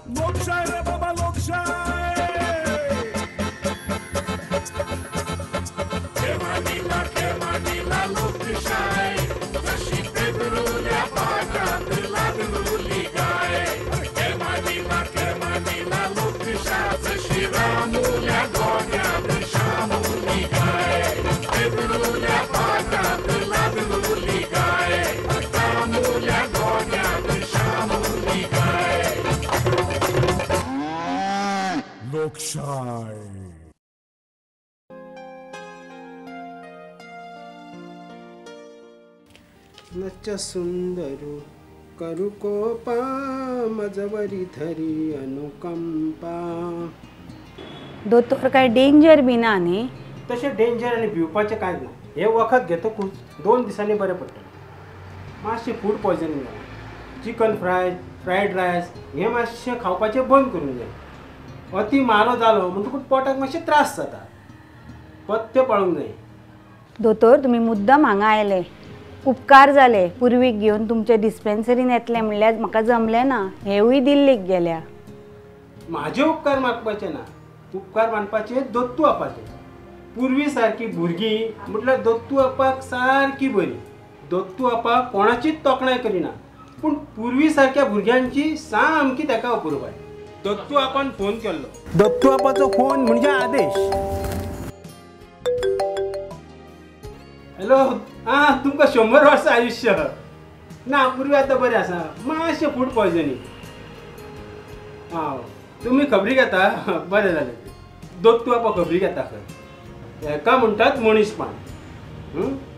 लोकशाय रे बाबा लोकशाय. केमानीला केमानीला लोकशाय, जशी पेदरुल्या पाटात लागलुली गाय. केमानीला केमानीला लोकशाय, जशी रामुल्या गोट्यात शामुली गाय. पेदरुल्या पाटात लागलुली गाय, रामुल्या गोट्यात शामुली गाय. लोकशाय. नच सुंदरू करू कोपा, मजवरी धरी अनुकंपा. दोतोर काय डेंजर बी ना न्ही? तशें डेंजर आनी भिवपाचें कांय ना. हें वखद घेतकूच 2 दिसांनी बरें पडटलें. मातशें फूड पॉयजनींग जालां. चिकन फ्राय, फ्रायड रायस हें मातशें खावपाचें बंद करूंक जाय. अती मारो जालो म्हणटकूच पोटाक मातशें त्रास जाता. पथ्य पाळूंक जाय. दोतोर तुमी मुद्दम हांगा आयले, उपकार जाले. पुर्वीक घेवन तुमचे डिस्पेन्सरीन येतलें म्हणल्यार म्हाका जमलें ना. हेवूय दिल्लीक गेल्या. म्हाजे उपकार मागपाचे ना, उपकार मानपाचे दत्तू आपाचे. पुर्वी सारकी भुरगीं म्हटल्यार दत्तू आपाक सारकी बरी. दत्तू आपा कोणाचीच तोखणाय करिना, पूण पुर्वी सारक्या भुरग्यांची सामकी ताका अपुरबाय. दत्तू आपान फोन केल्लो. दत्तू आपाचो फोन म्हणजे आदेश. हॅलो, आं तुमकां 100 वर्सां आयुश्य. ना पुर्वी आतां बरें आसा, मातशें फूड पॉयजनींग. आं तुमी खबरी घेता, बरें जालें. दत्तू आपा खबरी घेता खंय. हेका म्हणटात मनीसपण.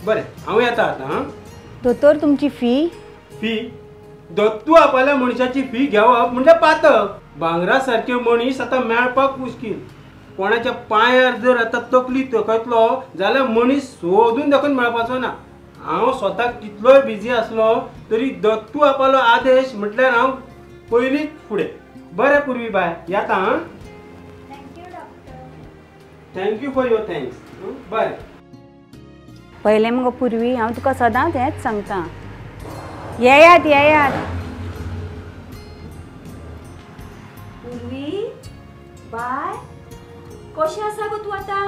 बरें हांव येता आतां. हां दोतोर तुमची फी? फी? दत्तू आपाल्या मनशाची फी घेवप म्हणजे पातक. भांगरा सारके मनीस आतां मेळपाक मुश्कील. कोणाच्या पांयार जर आतां तकली तकयतलो जाल्यार मनीस सोदून दाखोवन मेळपाचो ना. हांव स्वताक कितलोय बिजी आसलो तरी दत्तू आपालो आदेश म्हटल्यार हांव पयलींच फुडें. बरें पुर्वी बाय, येता. हां thank you for your thanks. बरें पयलें मुगो पुर्वी, हांव तुका सदांच हेंच सांगता. येयात येयात. पुर्वी बाय, कशें आसा गो तूं आतां?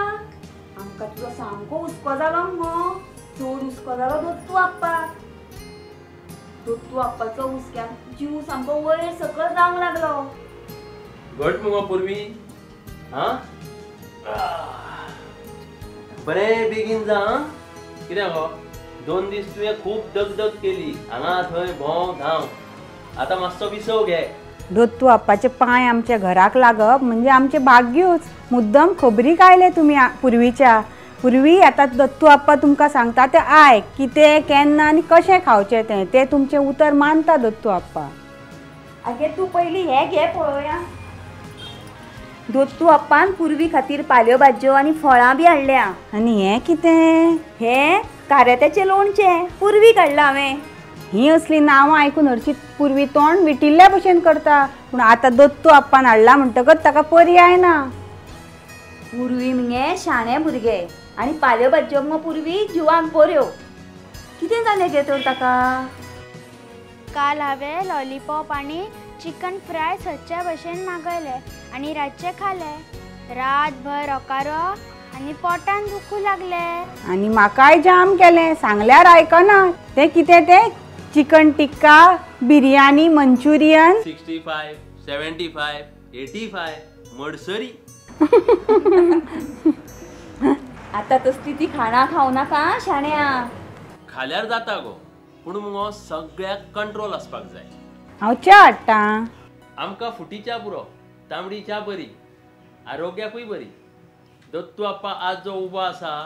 आमकां तुजो सामको हुस्को जालो मुगो. चड हुस्को जालो दत्तू आप्पाक. दत्तू आप्पाचो हुस्क्यान जीव सामको वयर सकयल जावंक लागलो. घट मुगो पुर्वी. हां बरें बेगीन जा. कितें गो 2 दीस तुवें खूब दगदग केली, हांगा थंय भोंव धांव. आतां मातसो विसव घे. दत्तू आप्पाचे पांय आमच्या घराक लागप म्हणजे आमचें भाग्यूच. मुद्दम खबरीक आयले तुमी पुर्वीच्या. पुर्वी आतां दत्तू आप्पा तुमकां सांगता तें आयक. कितें केन्ना आनी कशें खावचें तें, तें तुमचें उतर मानता दत्तू आप्पा. आगे तूं पयलीं हें घे पळोवया. दत्तू आप्पान पुर्वी खातीर पाल्यो भाजयो आनी फळां बी हाडल्या. आनी हें कितें? हें काऱ्यात्याचें लोणचें पुर्वी काडलां हांवें. ही असली नांवां आयकून हरशीं पुर्वी तोंड विटिल्ल्या भशेन करता, पूण आतां दत्तू आप्पान हाडला म्हणटकच ताका पर्याय ना. पुर्वी मगे शाणे भुरगे आनी पाल्यो भाजयो मगो पुर्वी जिवाक बऱ्यो. कितें जालें गे तर ताका? काल हांवें लॉलीपॉप आनी चिकन फ्राय सदच्या भशेन मागयले आनी रातचे खाले. रातभर ओकारो आनी पोटान दुखू लागले. आनी म्हाकाय जाम केलें. सांगल्यार आयकना. तें कितें तें चिकन टिक्का, बिरयानी, मंचुरियन. 65, 75, 85 मडसरी. आतां तसली ती खाणां खावं नाका शाण्या. खाल्यार जाता गो, पूण मुगो सगळ्याक कंट्रोल आसपाक जाय. हांव च्या हाडटा. आमकां फुटी च्या पुरो, तांबडी च्या बरी, आरोग्याकूय बरी. दत्तू आप्पा आज जो उबो आसा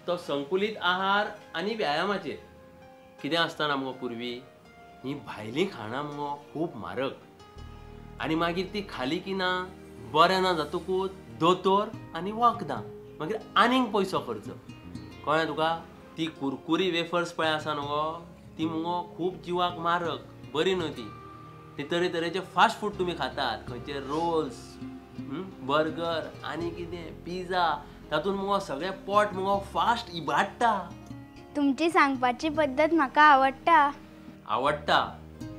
तो संकुलीत आहार आनी व्यायामाचेर. कितें आसतना मुगो पुर्वी, ही भायलीं खाणां मुगो खूब म्हारग, आनी मागीर ती खाली की ना बरें ना जातकूच दोतोर आनी वखदां, मागीर आनीक पयसो खर्च. कळ्ळें तुका? ती कुरकुरी वेफर्स पळय आसा न्हू गो, ती मुगो खूब जिवाक मारक, बरी न्हू ती. ते तरेतरेचे फास्ट फूड तुमी खातात, खंयचे रोल्स, बर्गर आनी कितें पिझ्झा, तातूंत मुगो सगळें पोट मुगो फास्ट इबाडटा. तुमची सांगपाची पद्दत म्हाका आवडटा. आवडटा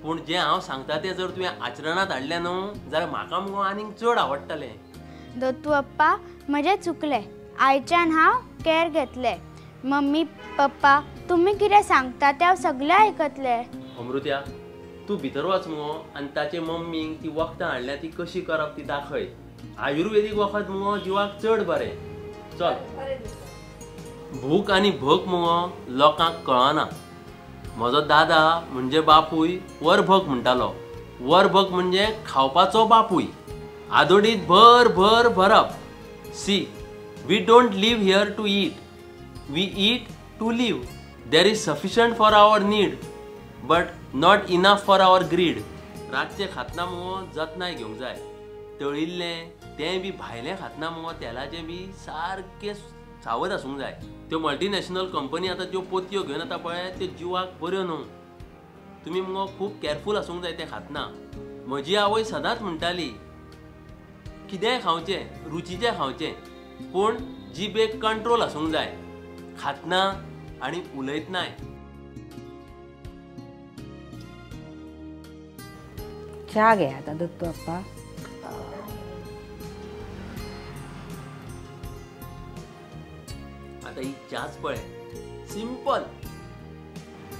पूण जें हांव सांगता तें जर तुवें आचरणांत हाडलें न्हू जाल्यार म्हाका मुगो आनीक चड आवडटलें. दत्तू अप्पा म्हजें चुकलें, आयच्यान हांव कॅर घेतलें. मम्मी पप्पा तुमी कितें सांगता तें हांव सगळें आयकतलें. अमृत्या तूं भितर वच मुगो आनी ताचे मम्मीक ती वखदां हाडल्या ती कशी करप ती दाखय. आयुर्वेदीक वखद मुगो जिवाक चड बरें. चल. भूक आनी भोक मुगो लोकांक कळना. म्हजो दादा म्हणजे बापूय वरभोग म्हणटालो. वरभोग म्हणजे खावपाचो बापूय. आदोडीत भर भर भरप. See, we don't live here to eat, we eat to live. There is sufficient for our need but not enough for our greed. रातचें खातना मुगो जतनाय घेवंक जाय. तळिल्लें तें बी भायलें खातना मुगो तेलाचें बी सारकें सावध आसूंक जाय. त्यो मल्टीनॅशनल कंपनी आतां त्यो पोतयो घेवन येता पळय त्यो जिवाक बऱ्यो न्हू. तुमी मुगो खूब कॅरफूल आसूंक जाय तें खातना. म्हजी आवय सदांच म्हणटाली कितेंय खावचें, रुचीचें खावचें, पूण जिबेक कंट्रोल आसूंक जाय खातना आनी उलयतनाय. च्या घे आतां दत्तू अप्पा. आतां ही च्याच पळय, सिंपल.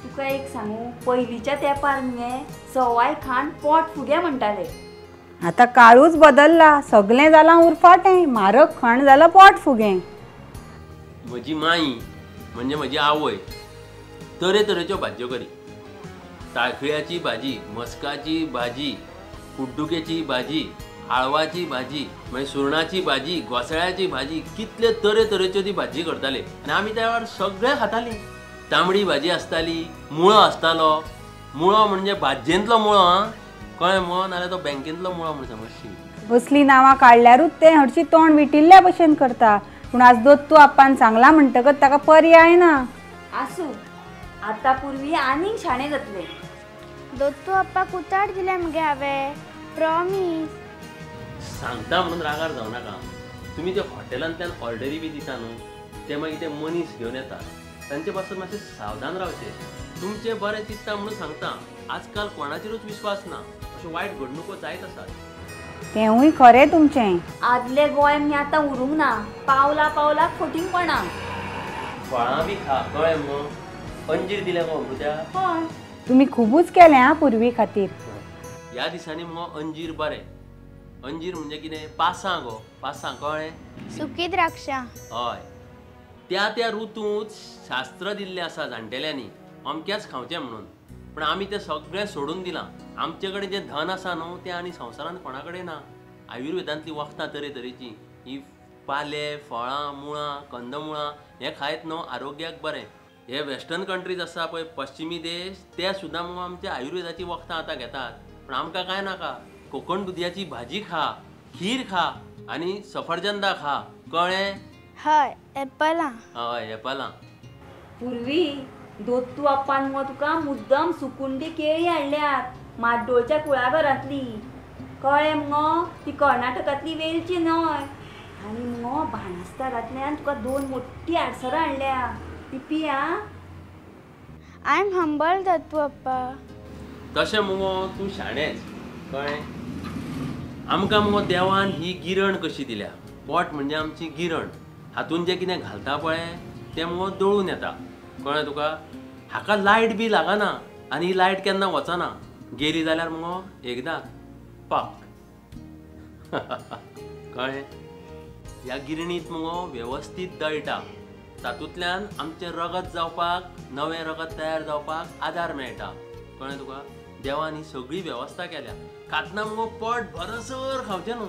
तुका एक सांगू, पयलींच्या तेंपार मगे सवाय खाण पोट फुगे म्हणटाले. आतां काळूच बदल्ला, सगळें जालां उरफाटें, म्हारग खाण जालां पोट फुगें. म्हजी माई म्हणजे म्हजी आवय तरेतरेच्यो भाजयो करी. ताळखिळ्याची भाजी, मस्काची भाजी, कुड्डुकेची भाजी, आळवाची भाजी, मागीर सुरणाची भाजी, घोसाळ्याची भाजी, कितले तरेतरेच्यो ती भाजी करताले आनी आमी त्या वेळार सगळें खातालीं. तांबडी भाजी आसताली, मुळो आसतालो. मुळो म्हणजे भाजयेंतलो मुळो आं, कळ्ळें मुगो, नाल्यार तो बँकेंतलो मुळो म्हूण समजशी. असली नांवां काडल्यारूच तें हरशीं तोंड विटिल्ल्या भशेन करता. पूण आज दत्तू आप्पान सांगलां म्हणटकच ताका पर्याय ना. आसूं, आतां पूर्वी आनीक शाणें जातलें. दत्तू अप्पाक उतार दिलें मगे हांवें, प्रॉमीस. सांगता म्हणून रागार जावं नाका. तुमी ते हॉटेलांतल्यान ऑर्डरी बी दिता न्हू, ते मागीर ते मनीस घेवन येता, तांचे पासून मातशें सावधान रावचें. तुमचें बरें चिंतता म्हणून सांगता, आजकाल कोणाचेरूच विश्वास ना, अश्यो वायट घडणुको जायत आसात. तेंवूय खरें तुमचें. आदले गोंय मगे आतां उरूंक ना, पावला पावलाक फटींगपणां. फळां बी खा, कळ्ळें मुगो. अंजीर दिल्या गो अमृत्या. हय, तुमी खुबूच केलें आं पुर्वी खातीर. ह्या दिसांनी मुगो अंजीर बरें. अंजीर म्हणजे कितें, पासां गो, पासां, कळ्ळें? सुकी द्राक्षां. हय, त्या त्या ऋतूंत शास्त्र दिल्लें आसा जाणटेल्यांनी, अमक्याच खावचें म्हणून. पूण आमी तें सगळें सोडून दिलां. आमचे कडेन जें धन आसा न्हू तें आनी संवसारांत कोणा कडेन ना. आयुर्वेदांतलीं वखदां तरेतरेचीं, ही पाले, फळां, मुळां, कंदमुळां हें खायत न्हू आरोग्याक बरें. हे वेस्टर्न कंट्रीज आसा पळय, पश्चिमी देश, ते सुद्दां मुगो आमच्या आयुर्वेदाचीं वखदां आतां घेतात. पूण आमकां कांय नाका. कोकण दुदयाची भाजी खा, खीर खा आनी सफरचंदा खा, कळ्ळें? हय, एपलां. हय, एपलां. पूर्वी दत्तू अप्पान मुगो तुका मुद्दम सुकुंडी केळी हाडल्यात माड्डोळच्या कुळागरांतली, कळ्ळें मुगो? ती कर्नाटकांतली वेलची न्हय. आनी मुगो बाणस्तारांतल्यान तुका दोन मोठी आडसरां हाडल्या, ती पी आं. I am humble Dattu Appa. तशें मुगो तूं शाणेंच, कळ्ळें? आमकां मुगो देवान ही गिरण कशी दिल्या. पोट म्हणजे आमची गिरण. हातून जें कितें घालता पळय तें मुगो दळून येता, कळ्ळें तुका? हाका लायट बी लागना आनी ही लायट केन्ना वचना. गेली जाल्यार मुगो एकदां पाक. कळ्ळें? ह्या गिरणींत मुगो वेवस्थीत दळटा, तातूंतल्यान आमचें रगत जावपाक, नवें रगत तयार जावपाक आदार मेळटा, कळ्ळें तुका? देवान ही सगळी वेवस्था केल्या. खातना मुगो पोट भरसर खावचें न्हू,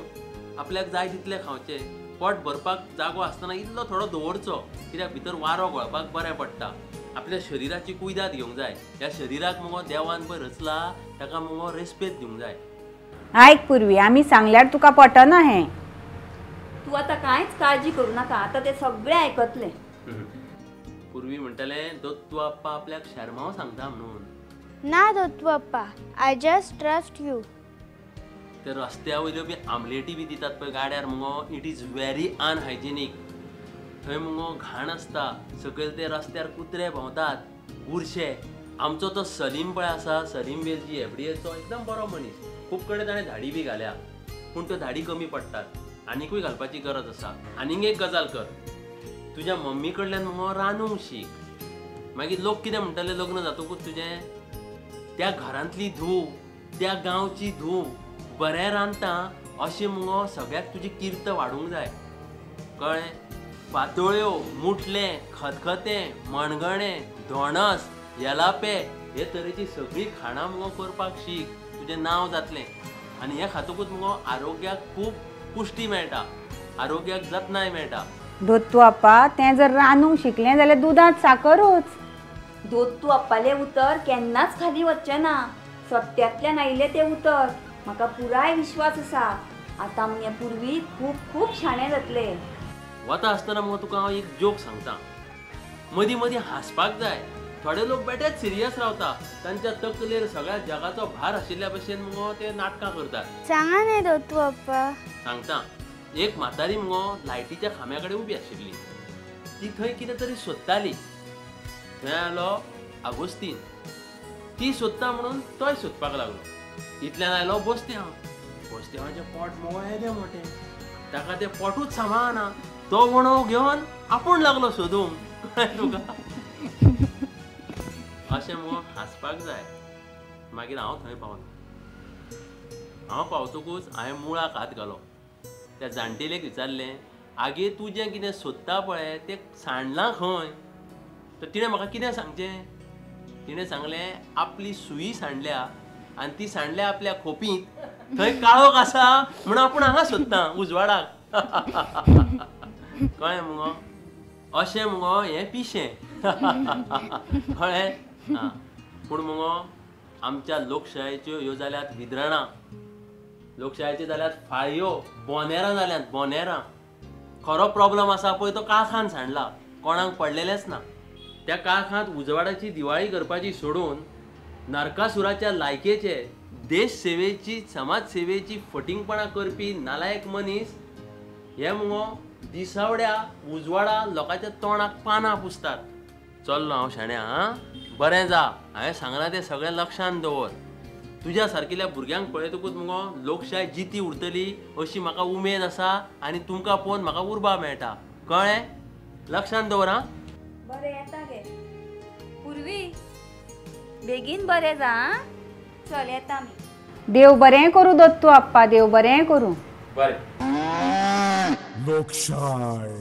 आपल्याक जाय तितलें खावचें. पोट भरपाक जागो आसतना इल्लो थोडो दवरचो, कित्याक भितर वारो घोळपाक बरें पडटा. आपल्या शरिराची कुयदाद घेवंक जाय. ह्या शरिराक मुगो देवान पळय रचला, ताका मुगो रेस्पेद दिवंक जाय. आयक पूर्वी, आमी सांगल्यार तुका पटना हें. तूं आतां कांयच काळजी करूं नाका, आतां ते सगळें आयकतलें. पूर्वी म्हणटलें दत्तू आप्पा आपल्याक शेरमांव सांगता म्हणून. ना Dattu Appa, I just trust you. ते रस्त्या वयल्यो बी आमलेटी बी दितात पळय गाड्यार मुगो, it is very unhygienic. थंय मुगो घाण आसता, सकयल ते रस्त्यार कुत्रे भोंवतात, बुरशे. आमचो तो सलीम पळय आसा, सलीम वेलजी एफडीएचो एकदम बरो मनीस, खूब कडेन ताणें धाडी बी घाल्या, पूण त्यो धाडी कमी पडटात, आनिकूय घालपाची गरज आसा. आनीक एक गजाल कर, तुज्या मम्मी कडल्यान मुगो रांदूंक शीक. मागीर लोक कितें म्हणटले लग्न जातकूच तुजें? त्या घरांतली धूव, त्या गांवची धूव बरें रांदता अशें मुगो सगळ्याक तुजी कीर्त वाडूंक जाय. कळ्ळें? पातोळ्यो, मुटलें, खतखतें, मणगणें, धोणस, येलापे हे तरेची सगळीं खाणां मुगो करपाक शीक, तुजें नांव जातलें. आनी हें खातकूच मुगो आरोग्याक खूब पुश्टी मेळटा, आरोग्याक जतनाय मेळटा. दत्तू आप्पा तें जर रांदूंक शिकलें जाल्यार दुदांत साकरूच. दत्तू आप्पालें उतर केन्नाच खाली वचचें ना, सत्यांतल्यान आयिल्लें तें उतर, म्हाका पुराय विश्वास आसा. आतां मगे पूर्वी खूब खूब शाणें जातलें. वता आसतना मुगो तुका हांव एक जोक सांगता, मदीं मदीं हांसपाक जाय. थोडे लोक बेठेच सिरियस रावता, तांच्या तकलेर सगळ्या जगाचो भार आशिल्ल्या भशेन मुगो ते नाटकां करतात. सांगा न्ही दत्तू आप्पा. सांगता. एक म्हातारी मुगो लायटीच्या खांब्या कडेन उबी आशिल्ली, ती थंय कितें तरी सोदताली. थंय आयलो आगोस्तीन, ती सोदता म्हणून तोय सोदपाक लागलो. इतल्यान आयलो बोस्त्यांव. बोस्त्यांवाचें पोट मुगो येदें मोटें, ताका तें पोटूच सांबाळना, तो वणोव घेवन आपूण लागलो सोदूंक. कळ्ळें तुका? अशें मुगो हांसपाक जाय. मागीर हांव थंय पावलो. हांव पावतकूच हांवें मुळाक हात घालो. त्या जाणटेलेक विचारलें, आगे तूं जें कितें सोदता पळय तें सांडलां खंय? तर तिणें म्हाका कितें सांगचें? तिणें सांगलें आपली सुई सांडल्या आनी ती सांडल्या आपल्या खोपींत, थंय काळोख आसा म्हणून आपूण हांगा सोदता उजवाडाक. कळ्ळें मुगो? अशें मुगो हें पिशें. कळ्ळें? आं, पूण मुगो आमच्या लोकशायेच्यो ह्यो जाल्यात विद्रणां, लोकशायेच्यो जाल्यात फाळयो, बोनेरां जाल्यात बोनेरां. खरो प्रॉब्लम आसा पळय तो काळखान सांडला, कोणाक पडलेलेंच ना. त्या काळखांत उजवाडाची दिवाळी करपाची सोडून नरकासुराच्या लायकेचे देश सेवेची, समाज सेवेची फटींगपणां करपी नालायक मनीस हे मुगो दिसावड्या उजवाडा लोकांच्या तोंडाक पानां पुसतात. चल्लो हांव शाण्या, आं बरें जा, हांवें सांगलां तें सगळें लक्षांत दवर. तुज्या सारकिल्या भुरग्यांक पळयतकूच मुगो लोकशाय जिती उरतली अशी म्हाका उमेद आसा आनी तुमकां पळोवन म्हाका उर्बा मेळटा. कळ्ळें? लक्षांत दवर. आं बरें येता गे पूर्वी, बेगीन बरें जा. चल येता मी. देव बरें करूं दत्तू आप्पा, देव बरें करूं. बरें. लोकशाय.